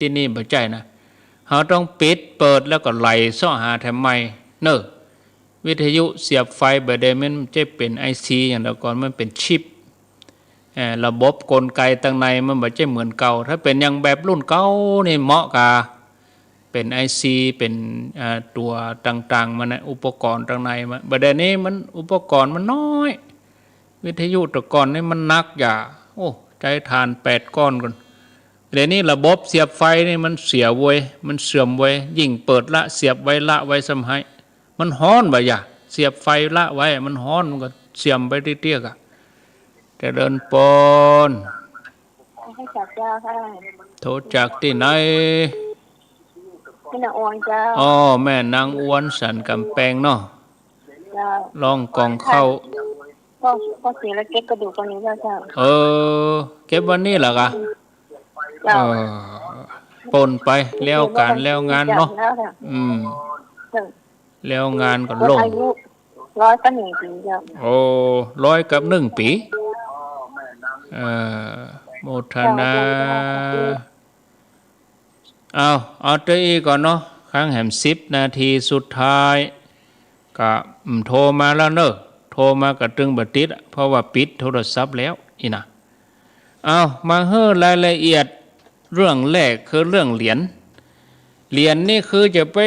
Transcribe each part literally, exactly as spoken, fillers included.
ตี้นี่บ่ใจ้นะ เฮาต้องปิดเปิดแล้วก็ไหลเซาะหาแถมใหม่เน่อ วิทยุเสียบไฟบ่าเดี่ยวมันจะเป๋นไอซีอย่างแต่ก่อน มันเป๋นชิป เอ่อ ระบบกลไกตังในมันบ่ใจ้เหมือนเก่า ถ้าเป๋นอย่างแบบรุ่นเก่านี่เหมาะกาเป๋นไอซี เป๋น อ่า ตั๋วต่างๆ มันนะ อุปกรณ์ตังในมัน บ่าเดี่ยวนี้มันอุปกรณ์มันน้อย วิทยุแต่ก่อนนี่มันหนักอย่า โอ้ ใจ๊ถ่านแปดก้อนก่อน เดี๋ยวนี้ระบบเสียบไฟนี่มันเสียเว้ย มันเสื่อมเว้ย ยิ่งเปิดละเสียบไว้ละไว้ซ้ำไฮ้ มันฮ้อนบ่าอย่า เสียบไฟละไว้ มันฮ้อน มันก็เสื่อมไปเตี้ยๆ อะ เจริญปอน ให้จับเจ้าค่ะ โทรจากตี้ไหน แม่นางอวนเจ้า อ้อ แม่นางอวนสันก๋ำแปงเนาะ เจ้า ร้องก่องข้าว ก็ ก็เสียแล้วเก็บกระดูกวันนี้แล้วเจ้า เออ เก็บวันนี้เหรอกะ เจ้า เออ ปนไป แล้วก๋านแล้วงานเนาะ แล้วค่ะ อืม เจ้า แล้วงานก็โล่ง อายุร้อยกับหนึ่งปีเจ้า โอ้ ร้อยกับหนึ่งปี เออ โมทนา เจ้า เอา เอาเต้าอี้ก่อนเนาะ ครั้งแหมสิบนาทีสุดท้าย ก็ อืม โทรมาแล้วเน่อ โทรมาก็ตึงบ่ติดอะ เพราะว่าปิดโทรศัพท์แล้วอี้นะ เอา มาหื้อรายละเอียด เรื่องแรกคือเรื่องเหรียญ เหรียญนี่คือจะไป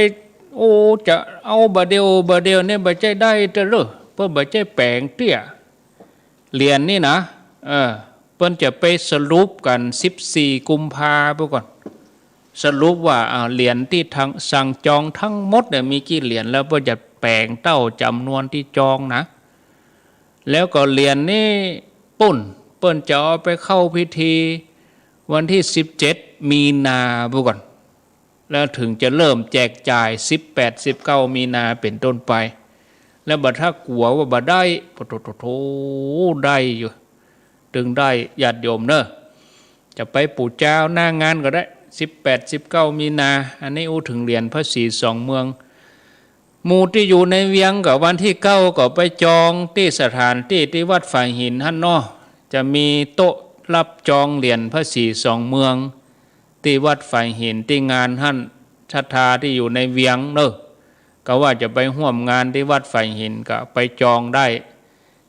โอ้ จะเอาบ่าเดี่ยว บ่าเดี่ยวนี่บ่ใจ้ได้เต้อเล่อ เปิ้นบ่ใจ้แป๋งเตี้ย เหรียญนี่นะ เออ เปิ้นจะไปสรุปกั๋นสิบสี่กุมภาพันธ์ปู้นก่อน สรุปว่า อ่า เหรียญตี้ทางสั่งจองทั้งหมดเนี่ยมีกี่เหรียญ แล้วเปิ้นจะแป๋งเต้าจ๋ำนวนตี้จองนะ แล้วก็เหรียญนี่ปู้น เปิ้นจะเอาไปเข้าพิธีวันตี้สิบเจ็ดมีนาปู้นก่อน แล้วเถิงจะเริ่มแจกจ่ายสิบแปด สิบเก้ามีนาเป๋นต้นไป แล้วบ่าถ้ากั๋วว่าบ่ได้ โถ โถ โถ ได้อยู่ ตึงได้ญาติโยมเน่อ จะไปปู๋จาหน้างานก็ได้ สิบแปด สิบเก้ามีนา อันนี้อู้เถิงเหรียญพระศรีสองเมือง หมู่ตี้อยู่ในเวียงก็วันตี้เก้าก็ไปจองตี้สถานตี้ตี้วัดฝายหินหั้นเนาะ จะมีโต๊ะรับจองเหรียญพระศรีสองเมือง ตี้วัดฝายหินตี้งานหั้น ศรัทธาตี้อยู่ในเวียงเน่อ ก็ว่าจะไปฮ่วมงานตี้วัดฝายหินก็ไปจองได้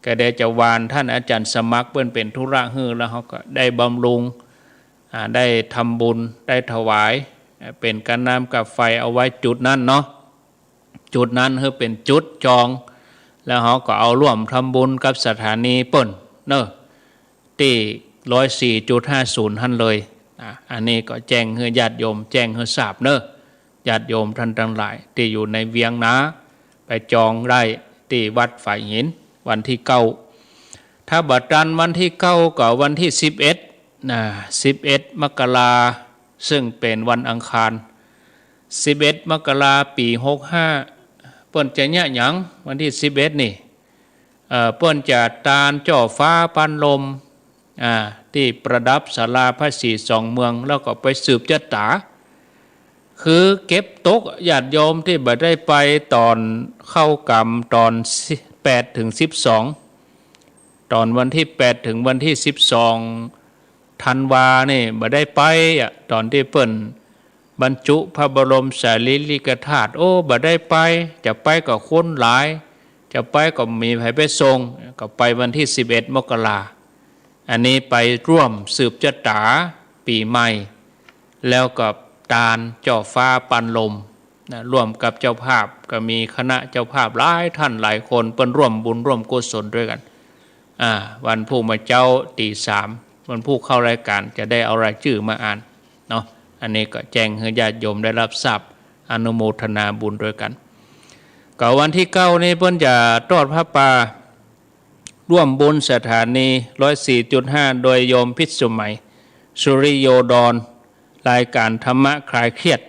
ก็ได้จะวานต้านอาจ๋ารย์สมัครเปิ้นเป๋นธุระหื้อ แล้วเฮาก็ได้บำรุง อ่า ได้ทำบุญ ได้ถวาย อ่า เป๋นก้าน้ำก้าไฟเอาไว้จุดนั้นเนาะ จุดนั้นหื้อเป๋นจุดจอง แล้วเฮาก็เอาร่วมทำบุญกับสถานีเปิ้นเนาะ ตี้ร้อยสี่จุดห้าศูนย์หั้นเลย อ่า อันนี้ก็แจ้งหื้อญาติโยม แจ้งหื้อทราบเนาะ ญาติโยมต้านตังหลายตี้อยู่ในเวียงนะ ไปจองได้ตี้วัดฝายหิน วันตี้เก้า ถ้าบ่ตันวันตี้เก้าก็วันตี้สิบเอ็ดนะ สิบเอ็ดมกรา ซึ่งเป๋นวันอังคาร สิบเอ็ดมกราปี๋หกห้า เปิ้นจะเยียะหยังวันตี้สิบเอ็ดนี่ เอ่อ เปิ้นจะตานจ้อฟ้าปานลม อ่า ตี้ประดับศาลาพระศรีสองเมือง แล้วก็ไปสืบจะต๋า คือเก็บตกญาติโยมตี้บ่ได้ไปต๋อนเข้ากรรมต๋อนแปดเถิงสิบสอง ต๋อนวันตี้แปดเถิงวันตี้สิบสองธันวานี่บ่ได้ไปอะ ต๋อนตี้เปิ้นบรรจุพระบรมสารีริกธาตุ โอ้ บ่ได้ไป จะไปก็คนหลาย จะไปก็บ่มีใผไปส่ง ก็ไปวันตี้สิบเอ็ดมกรา อันนี้ไปร่วมสืบจะต๋าปี๋ใหม่ แล้วก็ตานจ้อฟ้าปานลมนะ ร่วมกับเจ้าภาพ ก็มีคณะเจ้าภาพหลายต้านหลายคน เปิ้นร่วมบุญร่วมกุศลตวยกั๋น อ่า วันพูกเมื่อเจ๊าตี๋สาม วันพูกเข้ารายก๋านจะได้เอารายจื้อมาอ่านเนาะ อันนี้ก็แจ้งหื้อญาติโยมได้รับทราบ อนุโมทนาบุญตวยกั๋น ก็วันตี้เก้านี่เปิ้นจะตอดผ้าป่า ร่วมบุญสถานีร้อยสี่จุดห้า โดยโยมพิษสมัย สุริโยดร รายก๋านธรรมะคลายเครียด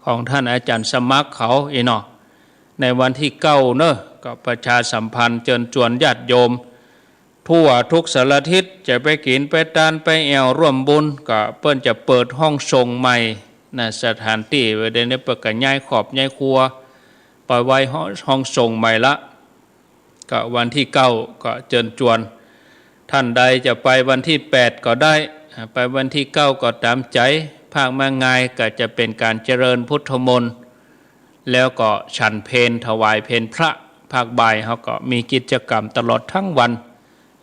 ของต้านอาจ๋ารย์สมัครเขาอี้เนาะ ในวันตี้เก้าเนาะ ก็ประชาสัมพันธ์เจิญจวนญาติโยมทั่วทุกสารทิศ จะไปกิ๋นไปตานไปแอ่วร่วมบุญ ก็เปิ้นจะเปิดห้องส่งใหม่นะ สถานตี้ว่าเดี๋ยวนี้เปิ้นก็ย้ายครอบย้ายครัวไปไว้ห้อง ห้องส่งใหม่ละ ก็วันตี้เก้าก็เจิญจวน ต้านใดจะไปวันตี้แปดก็ได้ ไปวันตี้เก้าก็ต๋ามใจ๋ ภาคแม่งายก็จะเป๋นก๋านเจริญพุทธมนต์ แล้วก็ฉันเพล ถวายเพลพระ ภาคบ่ายเฮาก็มีกิจกรรมตลอดตึงวัน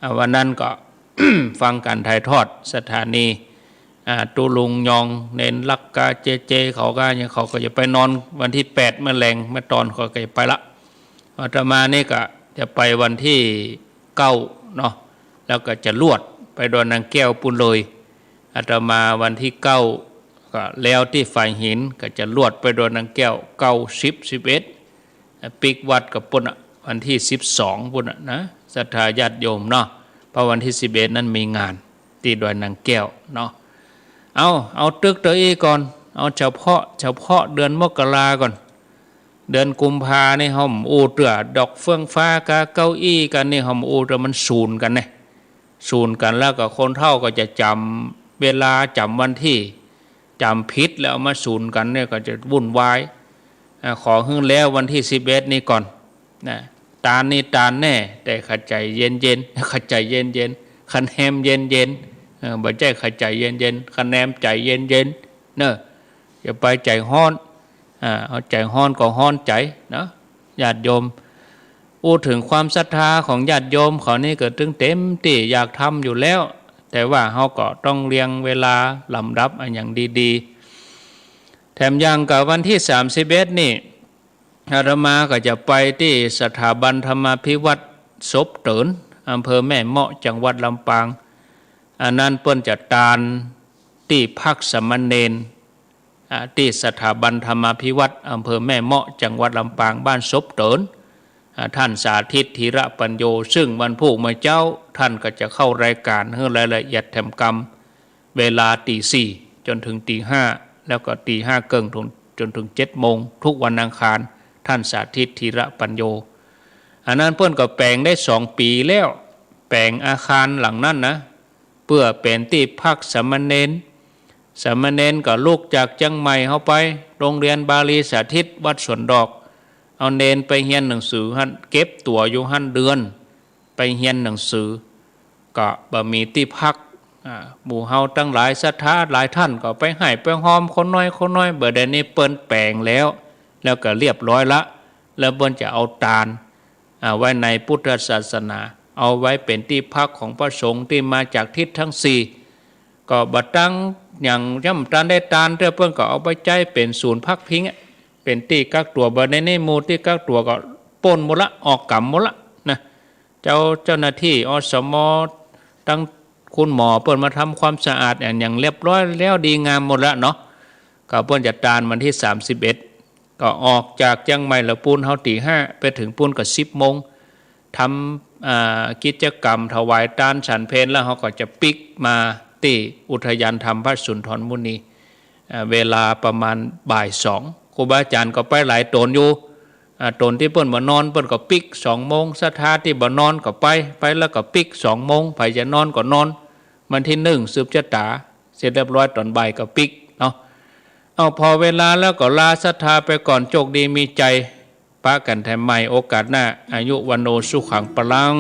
อ่า วันนั้นก็ ฟังก๋านถ่ายทอดสถานี อ่า ตุ๊ลุงยอง เณรลักษณ์กา เจเจ เขากา อย่างเขาก็จะไปนอนวันตี้แปดเมื่อแลง เมื่อตอนเขาก็จะไปละ อาตมานี่ก็จะไปวันตี้เก้าเนาะ แล้วก็จะลวดไปดอยนางแก้วปู้นเลย อาตมาวันตี้เก้าก็แล้วตี้ฝายหิน ก็จะลวดไปดอยนางแก้ว เก้า สิบ สิบเอ็ด ปิ๊กวัดกับปู้นน่ะ วันตี้สิบสองปู้นน่ะนะ ศรัทธาญาติโยมเนาะ เพราะวันตี้สิบเอ็ดนั้นมีงานตี้ดอยนางแก้วเนาะ เอา เอาตึกเตื้ออี้ก่อน เอาเฉพาะ เฉพาะเดือนมกราก่อน เดือนกุมภานี่เฮาบ่อู้เตื้อ ดอกเฟื่องฟ้ากับเก้าอี้กั๋นนี่เฮาบ่อู้เตื้อ มันสูญกั๋นไง สูญกั๋นแล้วก็คนเฒ่าก็จะจ๋ำเวลา จ๋ำวันตี้ จ๋ำผิดแล้วเอามาสูญกั๋นเนี่ยก็จะวุ่นวาย อ่า ขอหื้อแล้ววันตี้สิบเอ็ดนี่ก่อนนะ ตานนี่ตานแน่ แต่ข้าใจ๋เย็นๆ ข้าใจ๋เย็นๆ ข้าแนมเย็นๆ เออ บ่ใจ้ข้าใจ๋เย็นๆ ข้าแนมใจ๋เย็นๆ เนาะ อย่าไปใจ๋ฮ้อน อ่า เอาใจ๋ฮ้อนก็ฮ้อนใจ๋เนาะ ญาติโยม อู้เถิงความศรัทธาของญาติโยมเขานี่ก็ตึงเต็มตี้อยากทำอยู่แล้ว แต่ว่าเฮาก็ต้องเรียงเวลาลำดับอะหยังดีๆ แถมอย่างกับวันตี้สามสิบเอ็ดนี่ อาตมาก็จะไปตี้สถาบันธรรมาภิวัฒน์ศพเติ๋น อำเภอแม่เมาะ จังหวัดลำปาง อันนั้นเปิ้นจะตานตี้พักสามเณร อ่า ตี้สถาบันธรรมาภิวัฒน์ อำเภอแม่เมาะ จังหวัดลำปาง บ้านศพเติ๋น อ่า ท่านสาธิต ธีระปัญโญ ซึ่งวันพูกเมื่อเจ๊า ท่านก็จะเข้ารายก๋านหื้อรายละเอียดแถมกำ เวลาตีสี่จ๋นเถิงตีห้า แล้วก็ตีห้าเกิ่งจ๋นเถิงเจ็ดโมง ทุกวันอังคาร ท่านสาธิต ธีระปัญโญ อันนั้นเปิ้นก็แป๋งได้สองปี๋แล้ว แป๋งอาคารหลังนั้นนะ เปื้อเป๋นตี้พักสามเณร สามเณรก็ลุกจากเจียงใหม่เฮาไป โรงเรียนบาลีสาธิตวัดสวนดอก เอาเณรไปเฮียนหนังสือหั้น เก็บตั๋วอยู่หั้นเดือน ไปเฮียนหนังสือ ก็บ่มีตี้พัก อ่า หมู่เฮาตังหลายศรัทธาหลายท่านก็ไปไห้ไปฮอมคนน้อยคนน้อย บ่าเดี่ยวนี้เปิ้นแป๋งแล้ว แล้วก็เรียบร้อยละ แล้วเปิ้นจะเอาตาน อ่า ไว้ในพุทธศาสนา เอาไว้เป๋นตี้พักของพระสงฆ์ตี้มาจากทิศทั้งสี่ ก็บ่ตังหยัง ย่ำตานได้ตานเตื้อ เปิ้นก็เอาไปใจ๊เป๋นศูนย์พักพิงอะ เป๋นตี้กักตั๋ว บ่าเดี่ยวนี้หมู่ตี้กักตั๋วก็ป๊นหมดละ ออกก๋ำหมดละนะ เจ้า เจ้าหน้าตี้ อสม ตังคุณหมอเปิ้นมาทำความสะอาดอะหยังเรียบร้อยแล้วดีงามหมดละเนาะ ก็เปิ้นจะตานวันตี้สามสิบเอ็ด ก็ออกจากเจียงใหม่ละปู้นเฮาตีห้า ไปเถิงปู้นก็สิบโมง ทำ อ่า กิจกรรมถวายตานฉันเพลแล้วเฮาก็จะปิ๊กมาตี้อุทยานธรรมพระสุนทรมุนี อ่า เวลาประมาณบ่ายสอง ครูบาอาจ๋ารย์ก็ไปหลายต๋นอยู่ อ่า ต๋นตี้เปิ้นบ่นอนเปิ้นก็ปิ๊กสองโมง ศรัทธาตี้บ่นอนก็ไป ไปแล้วก็ปิ๊กสองโมง ใผจะนอนก็นอน วันตี้หนึ่งสืบชะตา เสร็จเรียบร้อยต๋อนบ่ายก็ปิ๊กเนาะ เอา พอเวลาแล้วก็ลาศรัทธาไปก่อน โจคดีมีใจ๋ ปะกั๋นแถมใหม่โอกาสหน้า อายุ วัณโณ สุขัง พลัง